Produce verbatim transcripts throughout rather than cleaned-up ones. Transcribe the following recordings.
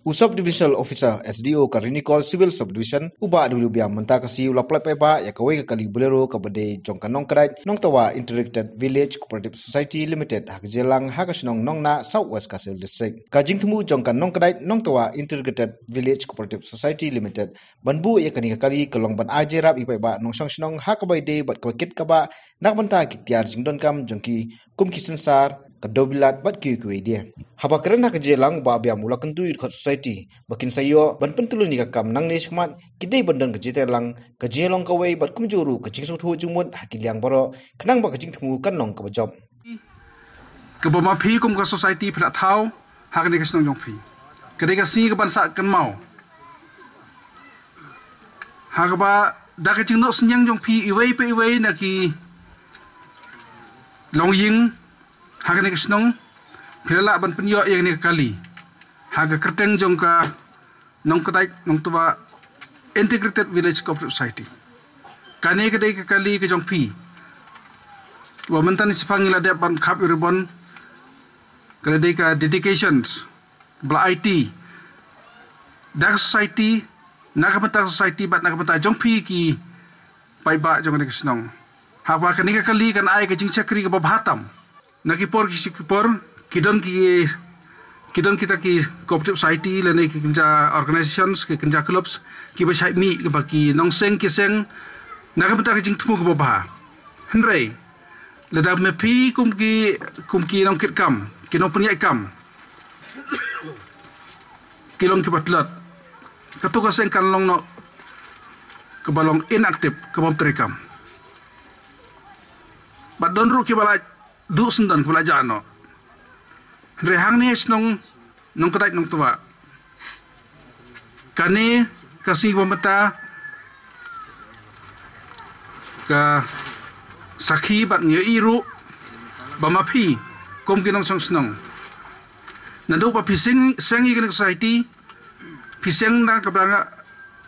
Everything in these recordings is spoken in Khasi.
U Sub Divisional Officer, S D O, ka Ranikol Civil Subdivision, u Bah W Biam, mynta ka sngi u la pynlait paidbah ïa kawei ka kali Bolero kaba dei jong ka Nongkdait Nongtwa Integrated Village Cooperative Society Limited ha Kjirlang, ha ka shnong Nongnah, South West Khasi Hills District. Ka jingthmu jong ka Nongkdait Nongtwa Integrated Village Cooperative Society Limited ban buh ïa kane ka kali ka long ban ai jingïarap ïa ki paidbah nongshong shnong ha kaba ïadei bad kaba kit kaba na ka bynta ki tiar jingdonkam jong ki, kum ki sensar, ka dewbilat bad kiwei kiwei de. Haba kren ha Kjirlang, u Bah Biam u la kyntu ïa ki dkhot society ba kin sa ïoh ban pyntyllun ïa ka kam nangne shakhmat, ki dei ban don ka jingtreilang, ka jingïalong kawei bad kumjuh ruh ka jingsngewthuh jingmut ha ki liang baroh, khnang ba ka jingthmu kan long kaba jop. Kaba ma phi kum ka society phi la thaw ha kane ka shnong jong phi, ka dei ka sngi kaban sah kynmaw, ha kaba da ka jingnoh synñiang jong phi iwei pa iwei na ki longïing ha kane ka shnong, phi la lah ban pynïoh ïa kane ka kali ha ka kyrteng jong ka Nongkdait Nongtwa Integrated Village Cooperative Society. Kane ka dei ka kali ka jong phi. Wa mynta ne shaphang ngi la dep ban khap ïa u ribbon, ka la dei ka dedications ba la aiti da ka society, na ka bynta society bad na ka bynta jong phi ki paidbah jong kane ka shnong. Haba kane ka kali kan ai ka jingshakri kaba bha tam. Na ki por ki shi ki por, ki don ki, ki don kita ki cooperative society lane ki kynja organizations, ki kynja clubs, kiba shait mih, kiba ki nongseng ki seng na ka bynta ka jingthmu kaba bha. Hynrei lada ma phi kum ki, kum ki nongkit kam, ki nongpynïaid kam, ki long kiba tlot, kato ka seng kan long noh kaba long inactive, kabym trei kam. Bad don ruh kiba la duh syndon, kiba la jah noh. Hynrei hangne shnong Nongkdait Nongtwa, kane ka sngi ba mynta ka sakhi bad ngi ïohi ruh ba ma phi kum ki nongshong shnong, naduh ba phi seng, seng ïa kane ka society, phi seng na ka bynta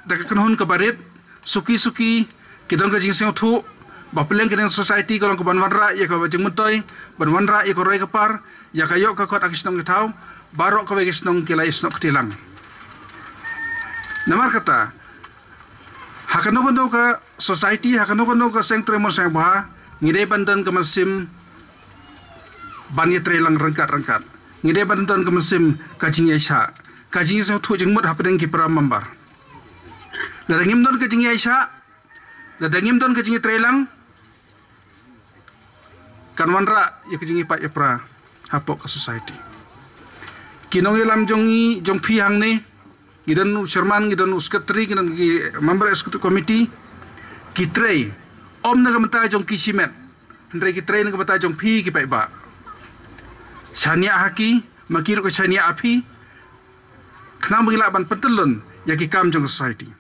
da ka kynhun kaba rit, suki suki ki don ka jingsngewthuh ba pyrshang kane ka society ka long kaban wanrah ïa ka jingmyntoi, ban wanrah ïa ka roi ka par, ïa ka ïoh ka kot ha ki shnong ki thaw, baroh kawei ka shnong ki la ïasnoh kti lang. Namar kata, ha kano kano ka society, ha kano kano ka seng trei mon seng bha, ngi dei ban don ka mynsiem ban ïatrei lang ryngkat ryngkat. Ngi dei ban don ka mynsiem ka jingïaishah, ka jingïasngewthuh jingmut hapdeng ki para member. Lada ngim don ka jingïaishah, lada ngim don ka jingïatrei lang, kan wanrah ïa ka jingïapait ïapra hapoh ka society. Ki nongïalam jong ngi, jong phi hangne, ngi don u chairman, ngi don u secretary, ngi don ki member executive committee, ki trei ym na ka bynta jong ki shimet, hynrei ki trei na ka bynta jong phi ki paidbah. Shaniah ha ki, ma ki ruh ki shaniah ha phi, khnang ba ngi lah ban pyntyllun ïa ki kam jong ka society.